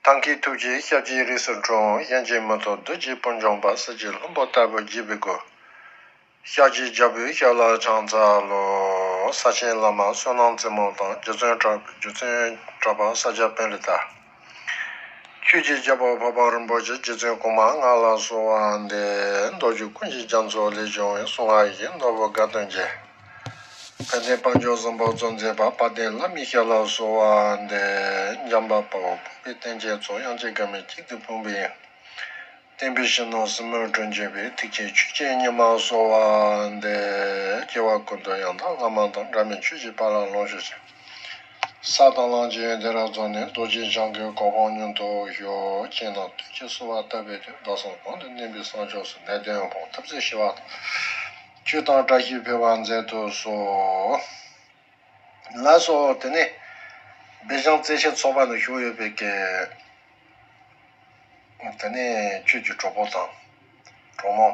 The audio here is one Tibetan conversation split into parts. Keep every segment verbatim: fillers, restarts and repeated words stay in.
ཐང་གི་ཐུགས་རྗེས་ཤཱཀྱའི་རིགས་སུ་འཁྲུངས། གཞན་གྱིས་མི་ཐུབ་བདུད་ཀྱི་དཔུང་འཇོམས་པ། གསེར་གྱི་ལྷུན་པོ་ལྟ་བུར་བརྗིད་པའི་སྐུ། ཤཱཀྱའི་རྒྱལ་པོའི་ཞབས་ལ་ཕྱག་འཚལ་ལོ། ས་ཆེན་བླ་མ་བསོད་ནམས་རྩེ་མོ་དང་། རྗེ་བཙུན་གྲགས་རྗེ་བཙུན་གྲགས་པ་ས་སྐྱ་པཎྜི་ཏ། ཆོས་ཀྱི་རྒྱལ་པོ་འཕགས་པ་རིན་པོ་ཆེ། རྗེ་བཙུན་གོང་མ་ལྔ་ལ་གསོལ་བ་འདེབས། མདོ་རྒྱུད་ཀུན་གྱི་རྒྱ་མཚོ་ལས་བྱུང་བའི། གསུང་ངག་ཡིད་བཞིན་ནོར་བུ་དགའ་སྟོན་གྱི། དཔལ་ལྡན་དཔལ་འབྱོར་གཟིམ་དཔོན་གཙོ་མཛད་པ། དཔལ་ལྡན་བླ་མའི་ཞབས་ལ་གསོལ་བ་འདེབས། འཇམ་དཔལ་དཔའ་བོས་ཕུལ་བའི་རྟེན་ཅན་ཚོགས། དབྱངས་ཅན་དགའ་མོས་གཅིག་ཏུ་ཕུལ་བའི། བསྟན་པའི་གཞོན་ནུ་སྲིན་མོའི་སྤྲིན་བརྗོད་པའི། ཐུགས་ཀྱི་ཆོས་ཀྱི་ཉི་མ་གསོལ་བ་འདེབས། སྐྱེ་བ་ཀུན་ཏུ་ཡང་དག་བླ་མ་དང་། འབྲལ་མེད་ཆོས་ཀྱི་དཔལ་ལ་ལོངས་སྤྱོད་ཅིང་། ས་དང་ལམ་གྱི་བདེ་རབ་རྫོགས་ནས། རྡོ་རྗེ་འཆང་གི་གོ་འཕང་མྱུར་ཐོབ་ཤོག །ཁྱེད་རྣམས་བདུད་ཀྱིས་གསོད་པ་ལྟ་བུའི་དུས། ཟླ་གསུམ་གོང་དུ་གནས་པའི་སངས་རྒྱས་སུ། ནད་གདོན་ཕོག་ཐབས་ཟད་ཤི་བ་དང་། ཆོས་དང་བཀྲ་ཤིས་འཕེལ་བར་མཛད་དུ་གསོལ། ལགས་སོ། དེ་ནས་སྦེལ་ཇམ་རྩེ་ཆེན་ཚོགས་པ་ནང་བཞུགས་ཡོད་པའི་གི། དེ་ནས་ཁྱོད་ཀྱི་གྲོགས་པོ་དང་གྲོགས་མོ་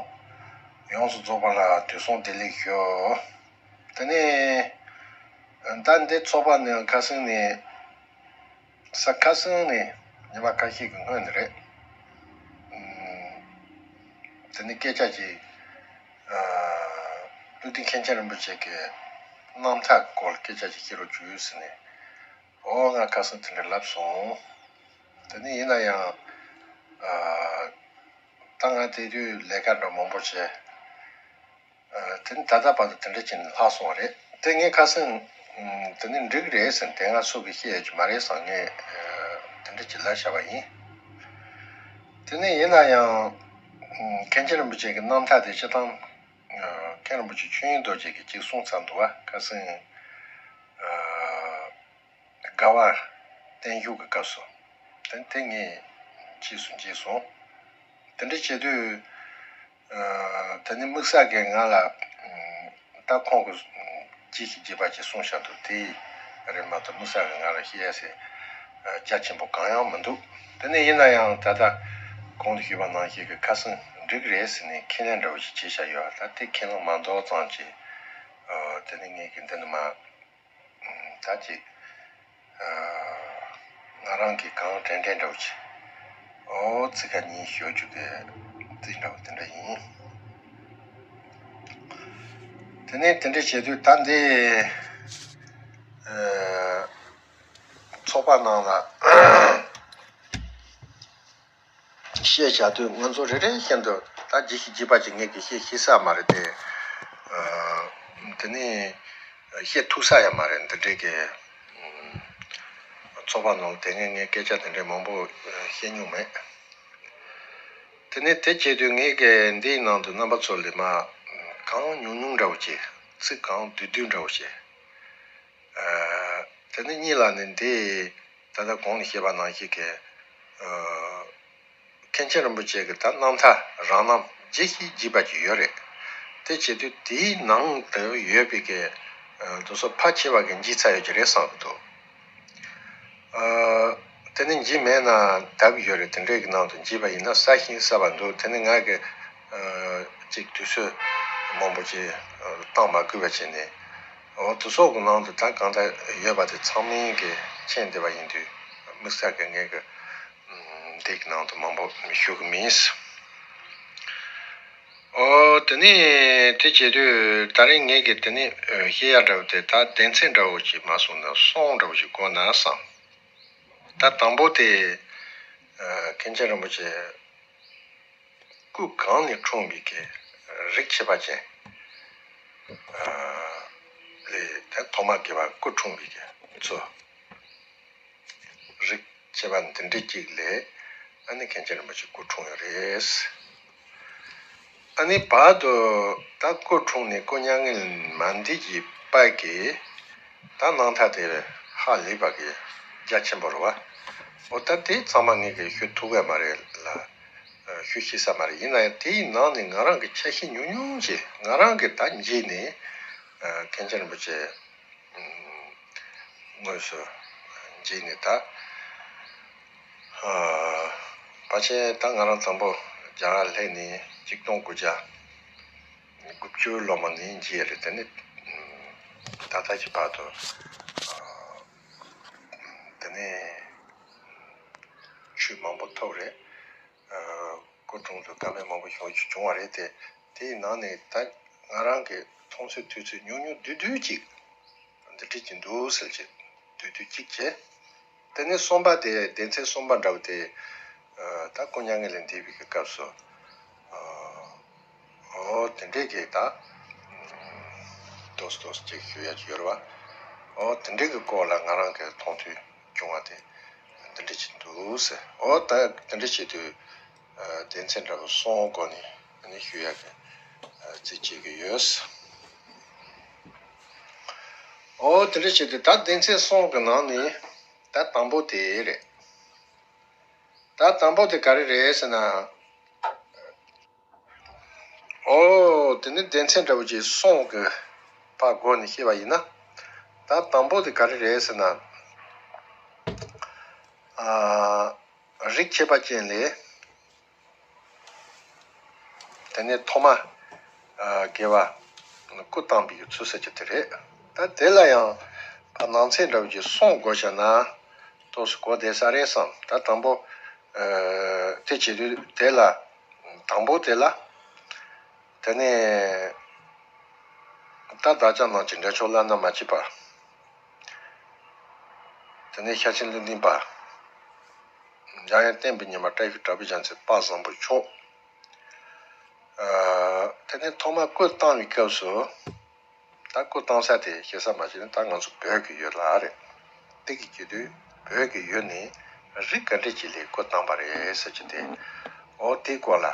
ཡོངས་སུ་རྫོགས་པ་ལ་དུས་གསུམ་བདེ་ལེགས་ཞུ། དེ་ནས་ད་འདི་ཚོགས་པ་ནས་ཁ་སང་ནས་ས་ཁ་སང་ནས་ཉི་མ་ཁ་ཤས་ཀྱི་སྔོན་ནས་རེད། ཨམ། དེ་ནས་སྐད་ཆ་ཅིག་ཨ། སྐུ་མདུན་མཁན་ཆེན་རིན་པོ་ཆེ་གི་རྣམ་ཐར་སྐོར་སྐད་ཆ་ཅིག་བཤད་རོགས་བྱོས་ཟེར་ནས། ཨོ་ང་ཁ་སང་དེ་འདྲ་ལབ་སོང་། དེ་ནས་ཡིན་ན་ཡང་། ཨ། ད་ང་དེ་དུས་ལས་ཀ་འདྲ་མང་པོ་བྱས། ཨ། དེ་ནས་ད་ལྟ་བར་དུ་དེ་འདྲ་བྱས་ནས་ལྷག་སོང་བ་རེད། དེ་ངས་ཁ་སང་། ཨ། དེ་ནས་འགྲིག་རེད་ཟེར་ནས་དེ་སྔ་སུ་གིས་བཤད་ཡོད་ཀྱི་མ་རེད་བསམ་ངས། ཨ། དེ་འདྲ་ཅིག་ལབ་བཞག་པ་ཡིན། དེ་ནས་ཡིན་ན་ཡང་། ཨ། མཁན་ཆེན་རིན་པོ་ཆེ་གི་རྣམ་ཐར་དེ་སྤྱིར་བཏང་། ཨ། མཁན་རིན་པོ་ཆེ་ཆོས་དབྱིངས་རྡོ་རྗེ་གིས་གཅིག་གསུངས་ཚར་འདུག་བ། ཁ་སང་། ཨ། དགའ་བ་བརྟན་བཞུགས་ཀྱི་སྐབས་སུ། དེ་དེ་ངས་རྗེས་སུ་མཇལ་སོང་། དེ་འདྲ་བྱེད་དུས། ཨ། དེ་ནི་དམིགས་བསལ་གྱིས་ང་ལ། ཨ། ད་ཁོང་གིས་རྒྱས་ཤིང་རྒྱས་པ་ཅིག་གསུངས་བཞག་འདུག་དེ་རེད་མ་གཏོགས་དམིགས་བསལ་གྱིས་ང་ལ་བཤད་ཡ་ཟེར། ཨ། རྒྱ་ཆེན་པོ་གང་ཡང་མི་འདུག་དེ་ནས་ཡིན་ན་ཡང་ད་ལྟ་གོང་དུ་ཞུས་པ་ནང་བཞིན་གྱི་ཁ་སང་འགྲིག་རེད་ཟེར་ནས་ཁས་ལེན་འདྲ་བོ་ཞིག་བྱས་བཞག་ཡོད། ད་དེ་ཁས་ལེན་མ་འདོར་ཙམ་གྱིས། ཨ། དེ་ནི་ངས་ཀྱི་འདི་ནི་མ། ད་ཅིག་ཨ། ང་རང་གིས་གང་དྲན་དྲན་འདྲ་བོ་ཅིག་ཨོ་ཙི་ག་ཉིན་ཞོ་རྒྱུ་གི་ཙི་འདྲ་བོ་དེ་འདྲ་ཡིན། དེ་ནས་དེ་འདྲ་བྱེད་དུས་ད་འདི། ཨ། ཚོགས་པ་ནང་ལ་བཤད་བྱ་དུས་ང་ཚོ་རེ་རེ་བཞིན་དུ་ད་ཇི་ཞིག་ཇི་པ་ཅིག་ངས་ཀྱི་བཤད་ཤེས་ས་མ་རེད་དེ། ཨ། དེ་ནས་བཤད་ཐུབ་ས་ཡང་མ་རེད། འདི་འདྲའི་གི་ཚོགས་པ་ནང་དེ་སྔའི་ངས་སྐད་ཆ་དེ་འདྲའི་མང་པོ་བཤད་མྱོང་མེད། དེ་ནས་དེ་བྱེད་དུས་ངས་ཀྱི་འདིའི་ནང་དུ་རྣམ་པ་ཚོ་ལས་མ་གང་ཉུང་ཉུང་འདྲ་བོ་བྱས། ཚིག་གང་བསྡུས་བསྡུས་འདྲ་བོ་བྱས། ཨ། དེ་ནས་གཉིས་ལ་ནི་འདི་ད་ལྟ་གོང་ནས་བཤད་པ་ནང་བཞིན་གྱི། ཨ། མཁན་ཆེན་རིན་པོ་ཆེ་གི་ད་རྣམ་ཐར་རང་རྣམ་ཇི་ཞིག་ཇི་པ་ཅིག་ཡོད་རེད། དེ་བྱེད་དུས་དེའི་ནང་དུ་ཡོད་པའི་གི། ཨ། དེ་ཚོ་ཕལ་ཆེ་བ་གི་འཇིག་ཚར་ཡོད་ཀྱི་རེད་བསམ་གི་འདུག་ཨ། དེ་ནི་འཇིག་མེད་ན་དག་ཡོད་རེད། དེ་འདྲའི་གི་ནང་དུ་འཇིག་པ་ཡིན་ན་གསལ་ཞིང་གསལ་བ་འདུག་དེ་ནི་ང་གི། ཨ། ཅིག་དུས་ཚོད་མང་པོ་ཅིག་ཨ། བཏང་མ་དགོས་པ་བྱས་ནས། འོ་དེ་ཚོ་གི་ནང་དུ་ད་གང་ལྟར་ཡོད་པ་དེ་ཚང་མིན་གྱི་མཁྱེན་བསྡད་པ་ཡིན་དུས་དམིགས་བསལ་གྱི་ངས་གི་འདི་གི་ནང་དུ་མང་པོ་ཞུ་གི་མིན། འོ་དེ་ནས་དེ་བྱེད་དུས་ད་རིང་ངས་གི་དེ་ནས་བཤད་ཡ་འདྲ་བོ་དེ་ད་སྡེ་ཚན་འདྲ་བོ་ཅིག་མ་སོང་ན་གསུམ་འདྲ་བོ་ཅིག་དགོས་ན་བསམ། ད་དང་པོ་དེ་མཁན་ཆེན་རིན་པོ་ཆེ་སྐུ་གང་ནས་འཁྲུངས་པའི་གི་རིགས་ཆད་པ་ཅན། ཨ། ལས་ད་ཐོག་མ་དགེ་བ་སྐུ་འཁྲུངས་པའི་གི་ཚོ། རིགས་ཆད་པ་འདི་འདྲ་གཅིག་ལས་ཨ་ནི་མཁན་ཆེན་རིན་པོ་ཆེ་སྐུ་འཁྲུངས་ཡོད་རེད། ཨ་ནི་བར་དུ་ད་སྐུ་འཁྲུངས་ནས་སྐུ་མྱ་ངན་མ་འདས་ཀྱི་བར་གྱི་ད་རྣམ་ཐར་དེ་ཧ་ལས་པ་གི་རྒྱ་ཆེན་པོ་རེད་བ། འོ་ད་དེ་ཚང་མ་ངས་གི་ཞུ་ཐུབ་ཀྱི་མ་རེད་ལ། ཞུ་ཤེས་ས་མ་རེད། ཡིན་ན་ཡང་དེའི་ནང་ནས་ང་རང་གི་ཆ་ཤས་ཉུང་ཉུང་ཅིག་ང་རང་གི་ད་མཇལ་ནས་མཁན་ཆེན་རིན་པོ་ཆེ་དངོས་སུ་མཇལ་ནས་ད་ཕལ་ཆེར་ད་ང་རང་དང་པོ་རྒྱ་གར་སླེབས་ནས་གཅིག་སྟོང་དགུ་བརྒྱ་དགུ་བཅུ་ལོ་མ་ནས་མཇལ་རེད། དེ་ནས་ད་ལྟ་གི་བར་དུ་དེ་ནས་ཆུ་ མང་པོ་ཐོབ་རེད། སྐུ་དྲུང་དུ་བཀའ་མོལ་མང་པོ་ཞུ་རྒྱུ་བྱུང་བ་རེད་དེ། དེའི་ནང་ནས་ད་ང་རང་གི་མཐོང་ཚོད་ཐོས་ཚོད་ཉུང་ཉུང་བསྡུས་བསྡུས་ཅིག་འདི་འདྲ་ཅིག་འདུག་ཟེར་གྱི་བསྡུས་བསྡུས་ཅིག་བྱས། དེ་ནས་གསུམ་པ་དེ། སྡེ་ཚན་གསུམ་པ་འདྲ་བོ་དེ། ད་སྐུ་མྱ་ངན་ལས་འདས་པའི་གི་སྐབས་སུ། ཨོ་དེ་འདྲས་ཀྱི་ད་ཏོག་ཙམ་ཏོག་ཙམ་ཅིག་ཞུ་ཡ་ཅིག་ཡོད་རེད་བ། ཨོ་དེ་འདྲས་ཀྱི་སྐོར་ལ་ང་རང་གི་མཐོང་ཐོས་བྱུང་བ་དེ་འདི་འདྲས་ཅིག་འདུག་ཟེར། ཨོ་ད་དེ་འདྲས་བྱེད་དུས། སྡེ་ཚན་འདྲ་བོ་གསུམ་སྒོ་ནས་ནི་ཞུ་ཡ་གི་རྩིས་བྱེད་ཀྱི་ཡོད། ཨོ་དེ་འདྲས་བྱེད་དུས་ད་སྡེ་ཚན་གསུམ་གི་ནང་ནས་ད་དང་པོ་དེ་རེད། ད་དང་པོ་དེ་ག་རེ་རེད་ཟེར་ན། ཨོ། དེ་ནི་སྡེ་ཚན་འདྲ་བོ་ཅིག་གསུམ་གྱི་ཕར་སྒོ་ནས་བཤད་པ་ཡིན་ན། ད་དང་པོ་དེ་ག་རེ་རེད་ཟེར་ན། ཨ། རིགས་ཁྱད་པར་ཅན་ལས། དེ་ནས་ཐོག་མ། ཨ། དགེ་བ་སྐུ་བལྟམས་པའི་ཚུལ་ཟེར་གྱི་དེ་རེད། ད་དེ་ལ་ཡང་ཕར་ནང་གསེས་འདྲ་བོ་ཅིག་གསུམ་དགོས་བྱས་ན། ཏོག་ཙམ་གོ་བདེ་ས་རེད་བསམ། ད་དང་པོ། ཨ། དེ་བྱེད་དུས་དེ་ལ། དང་པོ་དེ་ལ། དེ་ནས་ད་བདག་ཅག་རྣམས་ཀྱི་འབྲས་མཆོག་བླ་ན་མ་མཆིས་པ། དེ་ནས་ཤེར་ཕྱིན་ཀླུ་ལྡིང་པ། འཇམ་དབྱངས་བསྟན་པའི་ཉི་མ། བཀྲ་ཤིས་གྲགས་པའི་རྒྱལ་མཚན། དཔལ་བཟང་པོ་མཆོག། ཨ། དེ་ནས་ཐོག་མ་སྐུ་བལྟམས་པའི་སྐབས་སུ། ད་སྐུ་བལྟམས་ས་དེ་བཤད་ས་མ་བྱས་ན། ད་ང་ཚོ་བོད་ཀྱི་ཡུལ་ལ་རེད། དེ་གི་བྱེད་དུས་བོད་ཀྱི་ཡུལ་ནས་རིགས་ག་འདྲ་ཅིག་ལས་སྐུ་བལྟམས་པ་རེད་ཟེར་གྱི་དེ། འོ་དེའི་སྐོར་ལ་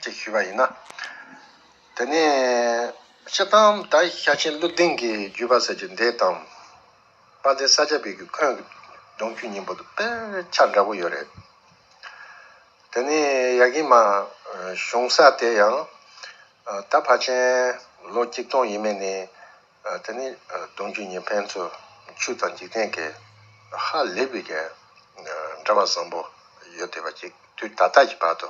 ཅིག་ཞུས་པ་ཡིན་ན། དེ་ནས་སྤྱིར་བཏང་ད་ཤེར་ཕྱིན་ཀླུ་ལྡིང་གི་བརྒྱུད་པ་ཟེར་གྱི་འདི་དང་། དཔལ་ལྡན་ས་སྐྱ་པའི་གི་འཁོན་གྱི་གདུང་རྒྱུད་གཉིས་པོ་དེ་དཔེ་ཆ་འདྲ་པོ་ཡོད་རེད། དེ་ནས་ཡ་གི་མ་བྱུང་ས་དེ་ཡང་། ད་ཕལ་ཆེར་ལོ་གཅིག་སྟོང་ཡས་མས་ནས། དེ་ནས་གདུང་རྒྱུད་གཉིས་ཕན་ཚུན་ཆོས་དང་འཇིག་རྟེན་གྱི་ཧ་ལས་པའི་གི་འབྲེལ་བ་བཟང་པོ་ཡོད་བསྡད་པ་ཅིག། དུས་ད་ལྟ་གི་བར་དུ།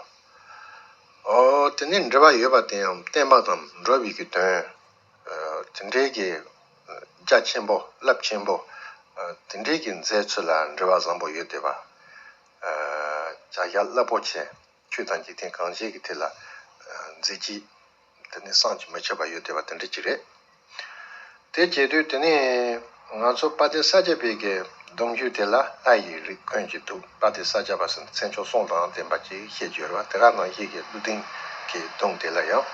ཨོ་དེ་ནས་འབྲེལ་བ་ཡོད་པ་དེ་ཡང་བསྟན་པ་དང་འགྲོ་བའི་གི་དོན། དེ་འདྲའི་གི་རྒྱ་ཆེན་པོ་རླབས་ཆེན་པོ། དེ་འདྲའི་གི་མཛད་ཚུལ་ལ་འབྲེལ་བ་བཟང་པོ་ཡོད་བསྡད་པ། བྱ་གཞག་རླབས་པོ་ཆེ། ཆོས་དང་འཇིག་རྟེན་གང་ཅིའི་གི་ཐད་ལ་མཛད་རྗེས། དེ་ནི་བསམ་གྱིས་མི་ཁྱབ་པ་ཡོད་བསྡད་པ་དེ་འདྲ་ཅིག་རེད། དེ་བྱེད་དུས་དེ་ནི་ང་ཚོ་དཔལ་ལྡན་ས་སྐྱ་པའི་གི་གདུང་རྒྱུད་དེ་ལ་ལྷ་ཡི་རིགས་འཁོན་གྱི་འདུག། དཔལ་ལྡན་ས་སྐྱ་པ་ཟེར་ན་མཚན་མཆོག་གསུམ་དང་ལྡན་པ་ཅིག་བཤད་ཀྱི་ཡོད་རེད་བ། དེ་ག་ནང་བཞིན་གྱི་ཀླུ་ལྡིང་གི་གདུང་དེ་ལ་ཡང་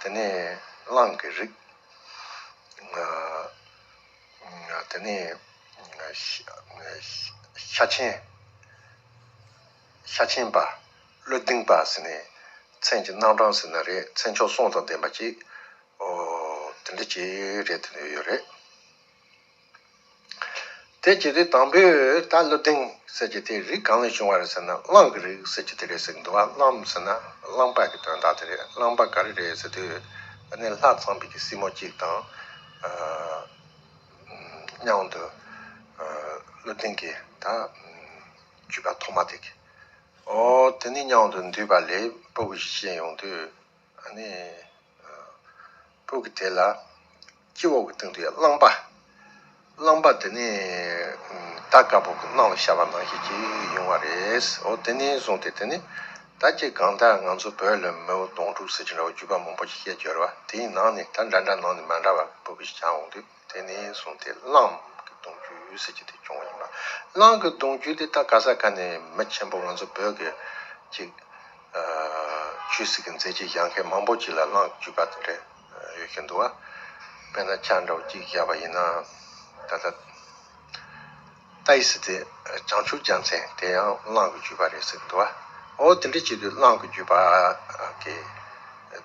དེ་ནི་གླང་གི་རིགས། དེ་ནས་ཤེར་ཕྱིན། ཤེར་ཕྱིན་པ། ཀླུ་ལྡིང་པ་ཟེར་ནས་མཚན་གྱི་རྣམ་གྲངས་ཟེར་ན་རེད། མཚན་མཆོག་གསུམ་དང་ལྡན་པ་ཅིག། ཨོ་དེ་འདྲ་ཅིག་རེད། དེ་འདྲ་ཡོད་རེད། དེ་བྱེད་དུས་དང་པོའི་ད་ཀླུ་ལྡིང་ཟེར་གྱི་དེ་རིགས་གང་ལས་བྱུང་བ་རེད་ཟེར་ན། གླང་གི་རིགས་ཟེར་གྱི་དེ་རེད་ཟེར་གྱི་འདུག་བ། གླང་ཟེར་ན་གླང་པ་གི་དོན་དག་དེ་རེད། གླང་པ་ག་རེ་རེད་ཟེར་དུས། ཨ་ནི་ལྷ་ཚངས་པའི་གི་སྲིང་མོ་གཅིག་དང་། ཨ། མཉམ་དུ། ཨ། ཀླུ་ལྡིང་གི་ད་བརྒྱུད་པ་ཐོག་མ་དེ་གི། ཨོ་དེ་ནི་མཉམ་དུ་འདུས་པ་ལས་སྤུ་གུ་ཞིག་སྐྱེས་ཡོང་དུས། ཨ་ནི། ཨ། སྤུ་གུ་དེ་ལ་སྤྱི་བོ་གི་སྟེང་དུ་ཡང་གླང་པ། གླང་པ་དེ་ནི་ད་དཀར་པོ་གི་གནམ་ལ་ཤར་བ་ནང་བཞིན་ཅིག་ཡོང་བ་རེད། འོ་དེ་ནས་བཟུང་སྟེ་དེ་ནི་ད་ཅིག་གང་ལྟར་ང་ཚོ་བོད་ལ་མིའུ་གདུང་དྲུག་ཟེར་གྱི་འདྲ་བ་བརྒྱུད་པ་མང་པོ་ཞིག་བཤད་ཀྱི་ཡོད་རེད་བ། དེའི་ནང་ནས་ད་འདྲ་འདྲ་ནང་ནས་མ་འདྲ་བ་སྤུ་གུ་ཞིག་ཆགས་འོང་དུས། དེ་ནས་བཟུང་སྟེ་གླང་གི་གདུང་རྒྱུད་ཟེར་གྱི་དེ་བྱུང་བ་ཡིན་པ། གླང་གི་གདུང་རྒྱུད་དེ་ད་ག་ས་ག་ནས་མི་ཆེན་པོ་ང་ཚོ་བོད་ཀྱི་ཅིག། ཨ། ཆོས་སྲིད་ཀྱི་མཛད་རྗེས་བཞག་མཁན་མང་པོ་ཅིག་ལ་གླང་གི་བརྒྱུད་པ་དེ་འདྲ་ཡོད་བཞིན་འདུག་བ། དཔེར་ན་ཆ་འདྲ་བོ་གཅིག་བཞག་པ་ཡིན་ན། ད་ལྟ་ཏཱའི་སི་ཏཱའི་བྱང་ཆུབ་རྒྱལ་མཚན་དེ་ཡང་གླང་གི་བརྒྱུད་པ་རེད་ཟེར་གྱི་འདུག་བ། འོ་དེ་འདྲ་བྱེད་དུས་གླང་གི་བརྒྱུད་པ་གི་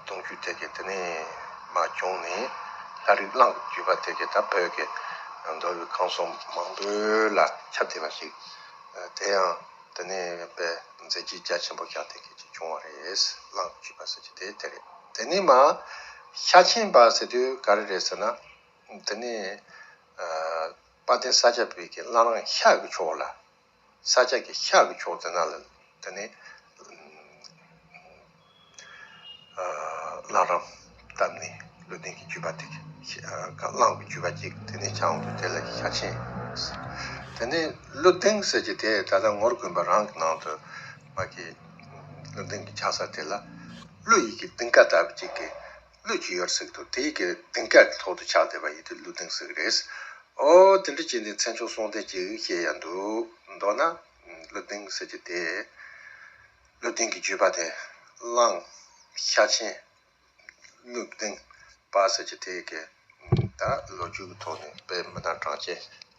གདུང་རྒྱུད་དེ་གི་དེ་ནས་མར་བྱུང་ནས། ལྷ་རིགས་གླང་གི་བརྒྱུད་པ་དེ་གི་ད་བོད་ཀྱི་མདོ་དབུས་ཁམས་གསུམ་མང་པོ་ལ་ཁྱབ་བསྡད་པ་ཞིག། དེ་ཡང་དེ་ནས་དཔེ་མཛད་རྗེས་རྒྱ་ཆེན་པོ་བཞག་སྟེ་གི་ཅིག་བྱུང་བ་རེད། གླང་གི་བརྒྱུད་པ་ཟེར་གྱི་དེ་དེ་རེད། དེ་ནས་མར་ཤེར་ཕྱིན་པ་ཟེར་དུས་ག་རེ་རེད་ཟེར་ན། དེ་ནས། ཨ། དཔལ་ལྡན་ས་སྐྱ་པའི་གི་བླ་བྲང་ཤར་གྱི་ཕྱོགས་ལ། ས་སྐྱ་གི་ཤར་གྱི་ཕྱོགས་དེ་ན་ལ་དེ་ནས། ཨ། བླ་བྲང་བཏབ་ནས་ཀླུ་ལྡིང་གི་བརྒྱུད་པ་དེ་གི། ཨ། གླང་གི་བརྒྱུད་པ་གཅིག་དེ་ནས་ཆགས་འོང་དུས་དེ་ལ་ཤེར་ཕྱིན། ད་ དེ་ནས་ཀླུ་ལྡིང་ཟེར་གྱི་དེ་ད་ལྟ་ངོར་དགོན་པ་རང་གི་ནང་དུ་མ་གི་ཀླུ་ལྡིང་གི་ཆགས་ས་དེ་ལ་ཀླུ་ཡི་གེ་ལྡིང་ཀ་ལྟ་བུ་ཅིག་གི་ཀླུ་ཅིག་ཡོད་ཟེར་གི་འདུག་དེ་ཡི་གེ་ལྡིང་ཀ་གི་ཐོག་ཏུ་ཆགས་བསྡད་པ་ཡིན་དུས་ཀླུ་ལྡིང་ཟེར་གི་རེད། ཨོ་དེ་འདྲ་བྱས་ནས་མཚན་མཆོག་གསུང་དེ་ཅིག་བཤད་ཡ་འདུག་མདོར་ན་ཀླུ་ལྡིང་ཟེར་གྱི་དེ་ཀླུ་ལྡིང་གི་བརྒྱུད་པ་དེ་གླང་ཤ་ཆེན། ཀླུ་ལྡིང་པ་ཟེར་གྱི་དེ་གི་ད་ལོ་རྒྱུས་ཀྱི་ཐོག་ནས་དཔེ་མི་སྣ་གྲངས་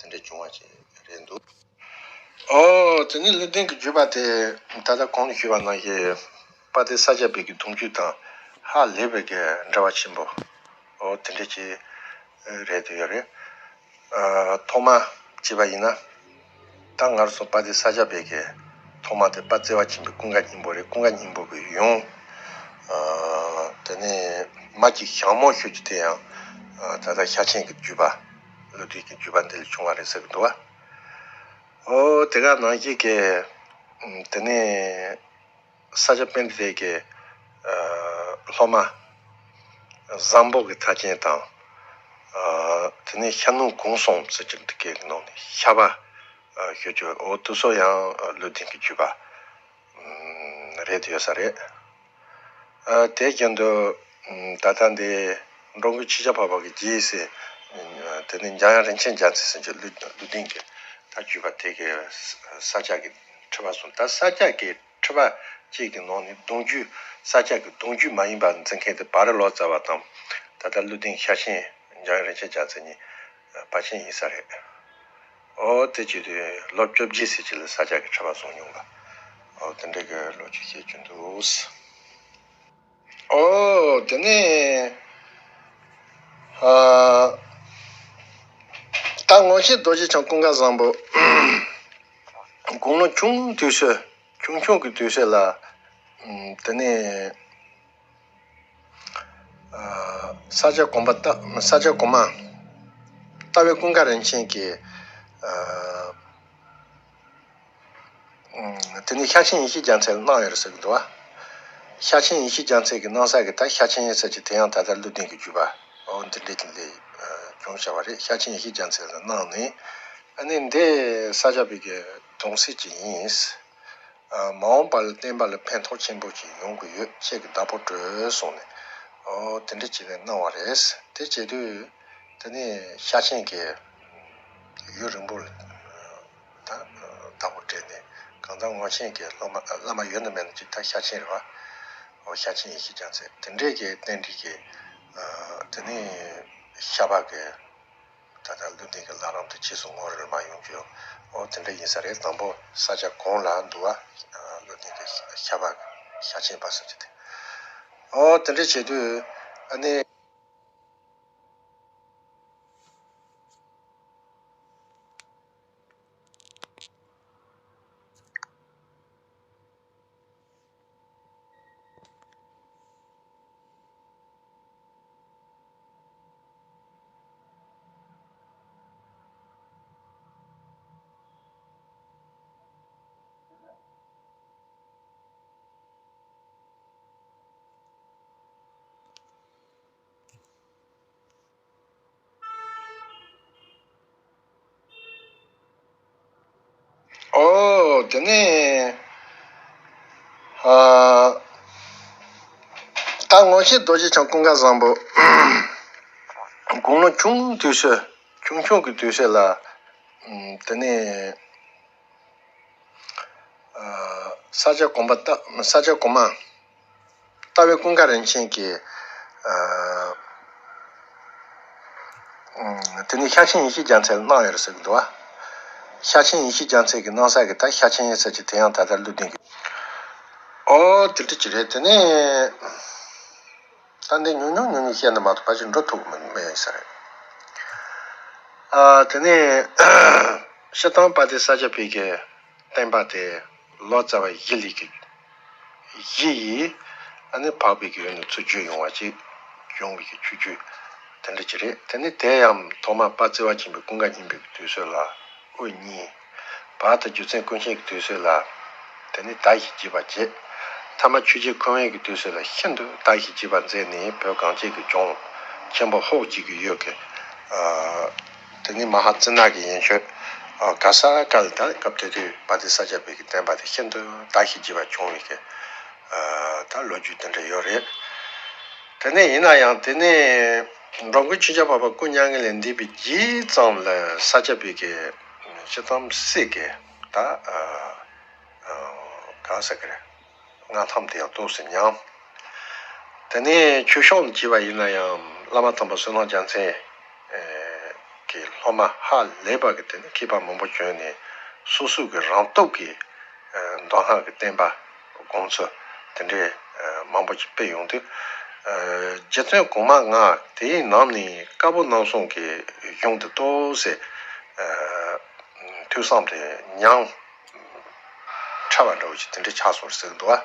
ཅན་དེ་འདྲ་བྱུང་བ་ཞིག་རེད་འདུག་ཨོ་དེ་ནི་ཀླུ་ལྡིང་གི་བརྒྱུད་པ་དེ་ད་ལྟ་གོང་ནས་ཞུས་པ་ནང་བཞིན་དཔལ་ལྡན་ས་སྐྱ་པའི་གི་གདུང་རྒྱུད་དང་ཧ་ལས་པའི་གི་འབྲེལ་བ་ཆེན་པོ་ཨོ་དེ་འདྲ་ཅིག་རེད་དུ་ཡོད་རེད། ཐོག་མ་བྱས་པ་ཡིན་ན། ད་ང་རང་ཚོ་དཔལ་ལྡན་ས་སྐྱ་པའི་གི་ཐོག་མ་དེ་དཔལ་བརྩེ་བ་ཆེན་པོའི་ཀུན་དགའ་སྙིང་པོ་རེད། ཀུན་དགའ་སྙིང་པོ་གི་ཡུམ། དེ་ནས་མ་གི་ཞང་མོ་ཞུ་རྒྱུ་དེ་ཡང་ད་ལྟ་ཤ་ཆེན་གྱི་བརྒྱུད་པ། ཀླུ་ལྡིང་གི་བརྒྱུད་པ་འདི་ལས་བྱུང་བ་རེད་ཟེར་གི་འདུག་བ། ཨོ་དེ་ག་ནང་བཞིན་གི་དེ་ནས། ས་སྐྱ་པཎྜི་ཏའི་གི་སློབ་མ་བཟང་པོ་གི་མཐའ་ཅན་དང་། དེ་ནས་ཤར་ནུབ་གུང་གསུམ་ཟེར་གྱི་འདི་གའི་ནང་ནས་ཤར་པ་ཞུ་རྒྱུ་ཨོ་དེ་ཚོ་ཡང་ཀླུ་ལྡིང་གི་བརྒྱུད་པ་རེད་ཡོད་ས་རེད། དེ་བཞིན་དུ་ད་ལྟ་འདི་འགྲོ་མགོན་ཆོས་རྒྱལ་འཕགས་པ་གི་རྗེས་སུ་དེ་ནས་འཇམ་དབྱངས་རིན་ཆེན་རྒྱལ་མཚན་ཟེར་གྱི་ཀླུ་ལྡིང་གི་ད་བརྒྱུད་པ་དེ་གི་ས་སྐྱ་གི་ཁྲི་པ་གསུམ། ད་ས་སྐྱ་གི་ཁྲི་པ་གཅིག་གི་ནང་ནས་གདུང་རྒྱུད་ས་སྐྱ་གི་གདུང་རྒྱུད་མ་ཡིན་པ་འཛིན་མཁན་དེ་བ་རི་ལོ་ཙཱ་བ་དང་ད་ལྟ་ཀླུ་ལྡིང་ཤ་ཆེན་འཇམ་དབྱངས་རིན་ཆེན་རྒྱལ་མཚན་གཉིས་བར་ཆད་ཡིན་ས་རེད། ཨོ་དེ་བྱེད་དུས་ལོ་བཅོ་བརྒྱད་ཟེར་གྱི་ལ་ས་སྐྱ་གི་ཁྲི་པ་གསུམ་ཡོང་བ། ཨོ་དེ་འདྲའི་གི་ལོ་རྒྱུས་བཤད་རྒྱུ་འདུག་ཨོ་དེ་ནས་ཨ་ད་ངོ་ཤེས་རྡོ་རྗེ་འཆང་ཀུན་དགའ་བཟང་པོ་དགུང་ལོ་ཆུང་དུས་སུ། ཆུང་ཆུང་གི་དུས་སུ་ལ། ཨམ། དེ་ནས། ཨ། ས་སྐྱ་གོང་མ་ལྟ། ས་སྐྱ་གོང་མ། རྟ་བོའི་ཀུན་དགའ་རིན་ཆེན་གྱིས། ཨ། ཨམ། དེ་ནས་ཤ་ཆེན་ཡེ་ཤེས་རྒྱལ་མཚན་ལ་གནང་ཡོད་རེད་ཟེར་གི་འདུག་བ། ཤ་ཆེན་ཡེ་ཤེས་རྒྱལ་མཚན་གྱིས་གནང་ས་གི་ད་ཤ་ཆེན་ཡེ་ས་ཀྱི་དེ་ཡང་ད་ལྟ་ཀླུ་ལྡིང་གི་བརྒྱུད་པ། འོ་འདི་འདྲའི་ལས། ཨ། བྱུང་བྱ་བ་རེད། ཤ་ཆེན་ཡེ་ཤེས་རྒྱལ་མཚན་ལ་གནང་ནས། ཨ་ནི་འདི་ས་སྐྱ་པའི་གི་གདུང་སྲས་ཅིག་ཡིན། ཨ། མ་འོངས་པ་ལ་བསྟན་པ་ལ་ཕན་ཐོགས་ཆེན་པོ་ཞིག་ཡོང་གི་ཡོད། ཁྱེད་ཀྱི་བདག་པོ་སྤྲོད་གསུངས་ནས། ཨོ་དེ་འདྲ་བྱས་ནས་གནང་བ་རེད། དེ་བྱེད་དུས་དེ་ནས་ཤ་ཆེན་གྱིས་ཡུན་རིང་པོ་ལ་ད་བདག་པོ་སྤྲད་ནས། གང་ལྟར་ངོ་ཤེས་ཀྱི་སློབ་མ་བླ་མ་ཡོད་ན་མེད་ན་ཅིག་ད་ཤ་ཆེན་རེད་བ། ཨོ་ཤ་ཆེན་ཡེ་ཤེས་རྒྱལ་མཚན་དེ་འདྲས་ཀྱི་རྟེན་འབྲེལ་གྱིས། ཨ། དེ་ནས་ཤ་པ་གི། ད་ལྟ་ཀླུ་ལྡིང་གི་ལྷ་རམས་དེ་རྗེས་སུ་ངོ་རེར་མ་ཡོང་རྒྱུ། ཨོ་དེ་འདྲ་ཡིན་ས་རེད། དང་པོ་ས་སྐྱ་གོང་ལ་འདུག་བ། ཀླུ་ལྡིང་གི་ཤ་པ་ཤ་ཆེན་པ་ཟེར་གྱི་དེ། ཨོ་དེ་འདྲ་བྱེད་དུས་ཨ་ནི། ཨོ་དེ་ནས་ཨ། ད་ངོ་ཤེས་རྡོ་རྗེ་འཆང་ཀུན་དགའ་བཟང་པོ་དགུང་ལོ་ཆུང་དུས་སུ། ཆུང་ཆུང་གི་དུས་སུ་ལ། ཨམ། དེ་ནས། ཨ། ས་སྐྱ་གོང་མ་ལྟ། ས་སྐྱ་གོང་མ། རྟ་བོའི་ཀུན་དགའ་རིན་ཆེན་གྱིས། ཨ། ཨམ། དེ་ནས་ཤ་ཆེན་ཡེ་ཤེས་རྒྱལ་མཚན་ལ་གནང་ཡོད་རེད་ཟེར་གི་འདུག་བ། ཤ་ཆེན་ཡེ་ཤེས་རྒྱལ་མཚན་གྱིས་གནང་ས་གི་ད་ཤ་ཆེན་ཡེ་ས་ཀྱི་དེ་ཡང་ད་ལྟ་ཀླུ་ལྡིང་གི། ཨོ་དེ་འདྲ་ཅིག་རེད། དེ་ནས། ད་འདི་ཉུང་ཉུང་ཉུང་ཉུང་བཤད་ན་མ་གཏོགས་ཕལ་ཆེར་འགྲོ་ཐུབ་ཀྱི་མེད་ཡིན་ས་རེད། ཨ། དེ་ནས་སྤྱིར་བཏང་དཔལ་ལྡན་ས་སྐྱ་པའི་གི་བསྟན་པ་དེ་ལོ་ཙཱ་བ་བཞི་ལས་ཀྱི་བཞི་ཡིས་ཨ་ནི་འཕགས་པའི་གི་ཡུལ་ནས་ཚུར་བརྗོད་ཡོང་བ་ཅིག་ཡོང་བའི་གི་ཆོས་བརྒྱུད་དེ་འདྲ་ཅིག་རེད། དེ་ནས་དེ་ཡང་ཐོག་མར་དཔལ་བརྩེ་བ་ཆེན་པོའི་ཀུན་དགའ་སྙིང་པོའི་གི་དུས་ཚོད་ལ། དབུ་བརྙེས། བར་དུ་རྒྱུ་མཚན་ཀུན་ཤེས་ཀྱི་དུས་ཚོད་ལ། དེ་ནས་ད་ཞིག་བགྱིས་པ་བྱས། ཐ་མ་ཆོས་རྗེ་འཁོར་བའི་གི་དུས་ཚོད་ལ་ཤིན་ཏུ་ད་ཞིག་བགྱིས་པ་མཛད་ནས་བོད་གངས་ཅན་གྱི་ལྗོངས་ཆེན་པོ་ཧོབ་ཅིག་གི་ཡུལ་གྱི། ཨ། དེ་ནས་མ་ཧཱ་ཙི་ན་གི་ཡན་ཆོད་ ཨ། ག་ས་ག་ལ་ད་སྐབས་དེ་དུས་དཔལ་ལྡན་ས་སྐྱ་པའི་གི་བསྟན་པ་དེ་ཤིན་ཏུ་དར་ཞིང་རྒྱས་པ་བྱུང་བའི་གི་ཨ་ད་ལོ་རྒྱུས་དེ་འདྲ་ཡོད་རེད། དེ་ནས་ཡིན་ན་ཡང་དེ་ནས་འགྲོ་མགོན་ཆོས་རྒྱལ་འཕགས་པ་སྐུ་མྱ་ངན་ལས་འདས་པའི་རྗེས་ཙམ་ལ་ས་སྐྱ་པའི་གི་སྤྱིར་བཏང་སྲིད་ཀྱི་ད་ཨ་གང་ཟེར་གི་རེད། མངའ་ཐང་དེ་ཡང་ཏོག་ཙམ་ཉམས། དེ་ནས་ཆོས་ཕྱོགས་ལ་བྱས་པ་ཡིན་ན་ཡང་བླ་མ་དམ་པ་བསོད་ནམས་རྒྱལ་མཚན་གྱི་སློབ་མ་ཧ་ལས་པ་གི་དེ་ནས་མཁས་པ་མང་པོ་བྱོན་ནས་སོ་སོ་གི་རང་སྟོབས་ཀྱིས་མདོ་སྔགས་ཀྱི་བསྟན་པ་དགོངས་ཚུལ་དེ་འདྲའི་མང་པོ་ཅིག་སྤེལ་ཡོང་དུས། རྗེ་བཙུན་གོང་མ་ལྔ་དེའི་ནང་ནས་བཀའ་པོད་ནང་གསུང་གི་གཞུང་དེ་ཏོག་ཙམ་ཐོས་བསམ་དེ་ཉམས། ཕྲ་བ་འདྲ་བོ་ཞིག་དེ་འདྲ་ཆགས་སོང་ཟེར་གི་འདུག་བ།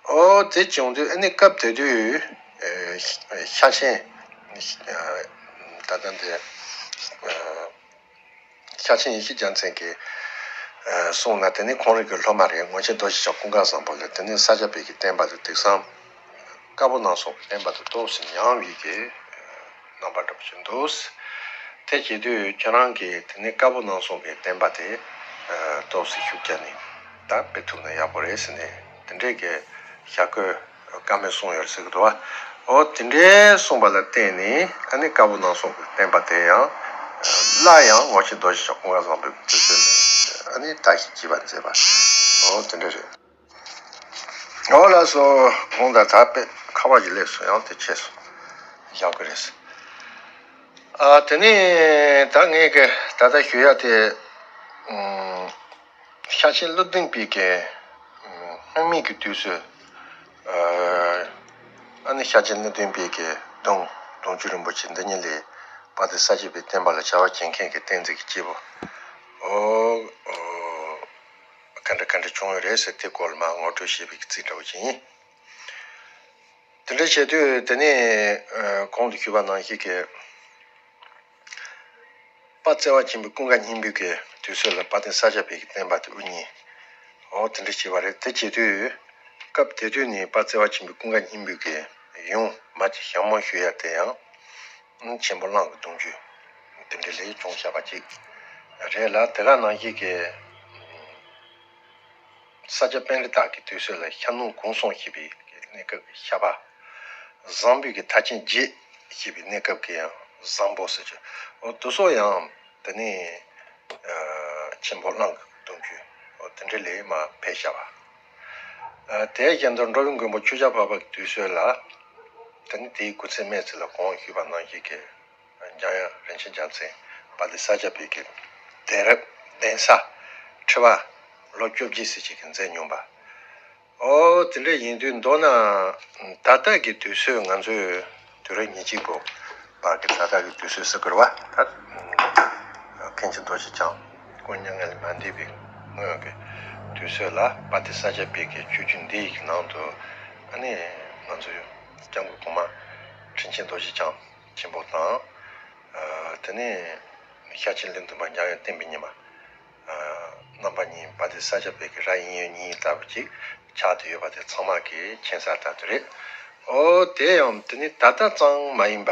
ཨོ་དེ་བྱུང་དུས་ཨ་ནི་སྐབས་དེ་དུས་ཤ་ཆེན་ད་ལྟ་འདི་ཤ་ཆེན་ཡེ་ཤེས་རྒྱལ་མཚན་གྱིས་གསུངས་ན་དེ་ནི་ཁོང་རང་གི་སློབ་མ་རེད། མངོན་ཤེས་རྡོ་རྗེ་འཆང་ཀུན་དགའ་བཟང་པོ་ལ་དེ་ནི་ས་སྐྱ་པའི་གི་བསྟན་པ་དེ་དེང་སང་བཀའ་པོད་ནང་གསུང་བསྟན་པ་དེ་ཏོག་ཙམ་ཉམས་པའི་གི་རྣམ་པ་འདྲ་པོ་ཞིག་འདུག་དེ་བྱེད་དུས་ཁྱེད་རང་གིས་དེ་ནས་བཀའ་པོད་ནང་གསུང་གི་བསྟན་པ་དེ་ཏོག་ཙམ་ཤུགས་བརྒྱབ་ནས་ད་སྤེལ་ཐུབ་ན་ཡག་པོ་རེད་ཟེར་ནས་དེ་འདྲས་ཀྱི་ཞྭ་གོས་བཀའ་མོལ་གསུངས་ཡོད་ཟེར་གི་འདུག་བ། ཨོ་དེ་འདྲས་གསུངས་པ་ལ་བརྟེན་ནས་ཨ་ནི་བཀའ་པོད་ནང་གསུང་གི་བསྟན་པ་དེ་ཡང་སླར་ཡང་མངོན་ཤེས་རྡོ་རྗེ་འཆང་ཀུན་དགའ་བཟང་པོའི་དུས་ཚོད་ལ་ཨ་ནི་དར་ཞིང་རྒྱས་པར་མཛད་པ། ཨོ་དེ་འདྲས་རེད། ཨོ་ལགས་སོ། གོང་དང་ད་དཔེ་ཁ་བ་ཞིག་ལས་སོ་ཡང་དེ་ཆེ་སོ། ཡག་གི་རེད། ཨ་དེ་ནས་ད་ངས་གི་ད་ལྟ་ཞུ་ཡ་དེ་ཨུམ་ཤ་ཆེན་ཀླུ་ལྡིང་པའི་གི་ཨུམ་སྔོན་མའི་གི་དུས་སུ་ཨ་ཨ་ནི་ཤ་ཆེན་ཀླུ་ལྡིང་པའི་གི་གདུང་གདུང་བརྒྱུད་རིན་པོ་ཆེ་འདི་ཉིད་ལས་དཔལ་ལྡན་ས་སྐྱ་པའི་བསྟན་པ་ལ་བྱ་བ་བྱེད་མཁན་གྱི་བསྟན་འཛིན་གྱི་སྐྱེས་བུ་ཨོ་ཨོ། ག་འདྲ་ག་འདྲ་བྱུང་ཡོད་རེད་ཟེར་དེ་སྐོར་ལ་མར་ངོ་སྤྲོད་བྱེད་པའི་ཚིག་འདྲ་བོ་ཅིག་ཡིན། དེ་འདྲ་བྱེད་དུས་དེ་ནས་ཨ་གོང་དུ་ཞུས་པ་ནང་བཞིན་གྱི་དཔལ་བརྩེ་བ་ཆེན་པོའི་ཀུན་དགའ་སྙིང་པོའི་གི་དུས་ཚོད་ལ་དཔལ་ལྡན་ས་སྐྱ་པའི་གི་བསྟན་པ་དེ་དབུ་བརྙེས། འོ་དེ་འདྲ་བྱས་པ་རེད། དེ་བྱེད་དུས་སྐབས་དེ་དུས་ནས་དཔལ་བརྩེ་བ་ཆེན་པོའི་ཀུན་དགའ་སྙིང་པོའི་གི་ཡུམ་མ་གཅིག་ཞལ་མོ་ཞུ་ཡ་དེ་ཡང་ཆེན་པོ་གླང་གི་གདུང་བརྒྱུད་དེ་འདྲ་ལས་བྱུང་བཞག་པ་ཅིག་རེད་ལ། དེ་ག་ནང་བཞིན་གྱི་ས་སྐྱ་པཎྜི་ཏ་གི་དུས་ཚོད་ལ་ཤར་ནུབ་གུང་གསུམ་ཞེས་པའི་གནས་སྐབས་ཀྱི་ཤར་པ། བཟང་པོའི་གི་མཐར་ཕྱིན་རྒྱས་ཞེས་པའི་གནས་སྐབས་ཀྱི་ཡང་བཟང་པོ་ཟེར་གྱི། འོ་དེ་ཚོ་ཡང་དེ་ནས་ཆེན་པོ་གླང་གི་གདུང་བརྒྱུད་འོ་དེ་འདྲ་ལས་མར་ཕེབས་བཞག་པ། དེ་བཞིན་དུ་འགྲོ་བའི་མགོན་པོ་ཆོས་རྒྱལ་འཕགས་པ་གི་དུས་ཚོད་ལ་དེ་ནི་དེའི་སྐུ་ཚེ་སྨད་ཚེ་ལ་གོང་ཞུས་པ་ནང་བཞིན་གྱི་འཇམ་དབྱངས་རིན་ཆེན་རྒྱལ་མཚན་དཔལ་ལྡན་ས་སྐྱ་པའི་གི་གདན་རབས་གདན་ས་ཁྲི་པ་ལོ་བཅོ་བརྒྱད་ཟེར་ཅིག་གི་མཛད་མྱོང་པ། ཨོ་དེ་འདྲ་ཡིན་དུས་མདོར་ན་ད་ལྟ་གི་དུས་ཚོད་ང་ཚོས་དུས་རབས་ཉེར་གཅིག་པོ་བར་གྱི་ད་ལྟ་གི་དུས་ཚོད་ཟེར་དགོས་རེད་བ། ད་མཁན་ཆེན་རྡོ་རྗེ་འཆང་སྐུ་མྱ་ངན་ལས་མ་འདས་པའི་སྔོན་གྱི་དུས་ཚོད་ལ་དཔལ་ལྡན་ས་སྐྱ་པའི་གི་ཆོས་བརྒྱུད་འདི་ཡི་ནང་དུ་ཨ་ནི་ང་ཚོས་སྐྱབས་མགོན་གོང་མ་དྲིན་ཆེན་རྡོ་རྗེ་འཆང་ཆེན་པོ་དང་། ཨ་དེ་ནས་ཤཱཀྱ་ལུགས་འདུན་པ་འཇམ་དབྱངས་བསྟན་པའི་ཉི་མ། ཨ་རྣམ་པ་གཉིས་དཔལ་ལྡན་ས་སྐྱ་པའི་གི་རབ་དབྱིན་ཡུལ་གཉིས་ལྟ་བུ་ཅིག་ཆགས་བསྡད་ཡོད་པ་དེ་ཚང་མ་གིས་མཁྱེན་གསལ་ལྟར་དུ་རེད། ཨོ་དེ་ཡང་དེ་ནི་ད་ལྟ་ཙམ་མ་ཡིན་པ་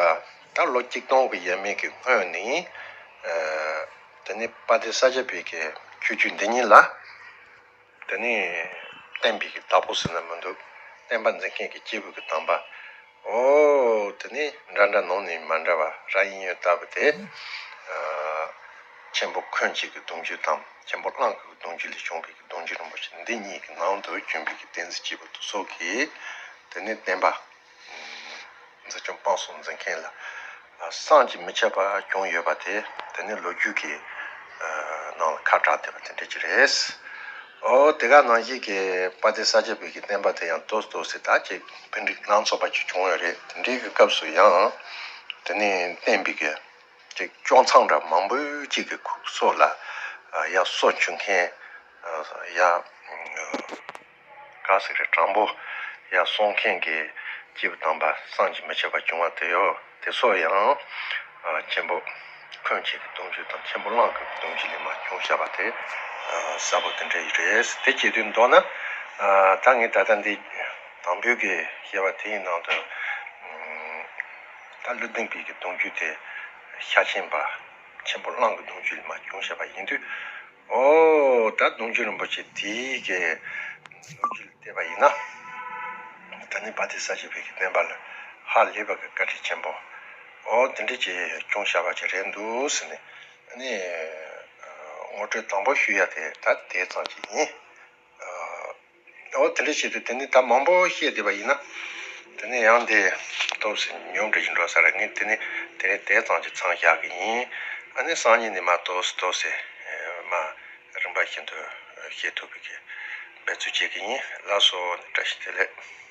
ད་ལོ་གཅིག་སྟོང་གི་ཡས་མས་ཀྱི་སྔོན་ནས་ཨ་དེ་ནི་དཔལ་ལྡན་ས་སྐྱ་པའི་གི་ཆོས་བརྒྱུད་འདི་ཉིད་ལ། དེ་ནས་བསྟན་པའི་གི་བདག་པོ་ཟེར་ན་མི་འདུག་བསྟན་པ་འཛིན་མཁན་གྱི་སྐྱེས་བུ་གི་དམ་པ། ཨོ་དེ་ནས་འདྲ་འདྲ་ནང་ནས་མ་འདྲ་བ་རབ་དབྱིན་ཡུལ་ལྟ་བུ་དེ། ཨ་ཆེན་པོ་འཁོན་ཆེན་གྱི་གདུང་བརྒྱུད་དང་ཆེན་པོ་གླང་གི་གདུང་བརྒྱུད་ལས་བྱུང་བའི་གི་གདུང་བརྒྱུད་རིན་པོ་ཆེ་འདི་གཉིས་ཀྱི་ནང་དུ་བྱོན་པའི་གི་བསྟན་འཛིན་སྐྱེས་བུ་དེ་ཚོ་གིས་དེ་ནས་བསྟན་པ། འཛིན་སྐྱོང་སྤོང་གསུམ་འཛིན་མཁན་ལ་བསམ་གྱིས་མི་ཁྱབ་པ་བྱུང་ཡོད་པ་དེ་དེ་ནི་ལོ་རྒྱུས་ཀྱི་ནང་ལ་ཁ་གྲགས་བསྡད་པ་དེ་འདྲ་ཅིག་རེད། ཨོ་དེ་ག་ནང་བཞིན་གྱི་དཔལ་ལྡན་ས་སྐྱ་པའི་གི་བསྟན་པ་དེ་ཡང་ཏོག་ཙམ་ཏོག་ཙམ་ད་ཅིག་ཕུ་འགྲིག་ལངས་ཚུགས་པ་ཅིག་བྱུང་ཡོད་རེད། དེ་འདྲའི་གི་སྐབས་སུ་ཡང་དེ་ནི་བསྟན་པའི་གི་ཅིག་སྐྱོང་མཚམས་འདྲ་མང་པོ་ཅིག་གི་ཁུག་སོགས་ལ་ཡར་སོ་བྱུང་མཁན་ཡར། ག་ཟེར་རེད། དྲང་པོ་ཡར་སོང་མཁན་གྱི་སྐྱེས་བུ་དམ་པ་བསམ་གྱིས་མི་ཁྱབ་པ་བྱུང་བ་དེ་ཡོད། དེ་ཚོ་ཡང་ཆེན་པོ་འཁོན་ཆེན་གྱི་གདུང་བརྒྱུད་དང་ཆེན་པོ་གླང་གི་གདུང་བརྒྱུད་ལས་མར་བྱུང་བཞག་པ་དེ་གསལ་པོ་དེ་འདྲ་ཡིན་རེད། དེ་བྱེད་དུས་མདོར་ན་ད་ངས་ད་ལྟ་འདི་དང་པོའི་གི་བཤད་པ་དེའི་ནང་དུ་ད་ཀླུ་ལྡིང་པའི་གི་གདུང་བརྒྱུད་དེ་ཤ་ཆེན་པ། ཆེན་པོ་གླང་གི་གདུང་རྒྱུད་ལས་མར་བྱུང་བཞག་པ་ཡིན་དུས། ཨོ་ད་གདུང་རྒྱུད་རིན་པོ་ཆེ་དེའི་གི་ལོ་རྒྱུས་ལ་བལྟས་པ་ཡིན་ན། ད་ནི་བ་དེ་ས་བྱེད་པའི་གི་བསྟན་པ་ལ་ཧ་ལས་པ་གི་བཀའ་དྲིན་ཆེན་པོ། ཨོ་དེ་འདྲ་ཅིག་བྱུང་བཞག་པ་ཅིག་རེད་འདུག་ཟེར་ནས། ཨ་ནི་ངོ་སྤྲོད་དང་པོ་ཞུ་ཡ་དེ་ད་དེ་ཙམ་ཅིག་ཡིན། ཨ། འོ་དེ་འདྲ་བྱེད་དུས་དེ་ནི་ད་མང་པོ་བཤད་བསྡད་པ་ཡིན་ན། དེ་ནི་ཡང་དེ་ཏོག་ཙམ་ཉུང་འདྲ་ཞིག་འགྲོ་ས་རེད། ངས་དེ་ནི་དེ་རིང་དེ་ཙམ་གྱིས་མཚམས་བཞག་གི་ཡིན། ཨ་ནི་སང་ཉིན་ནས་མར་ཏོག་ཙམ་ཏོག་ཙམ་མར་རིམ་པ་བཞིན་དུ་བཤད་ཐུབ་པའི་གི་འབད་རྩོལ་བྱེད་ཀྱི་ཡིན། ལགས་སོ། བཀྲ་ཤིས་བདེ་ལེགས།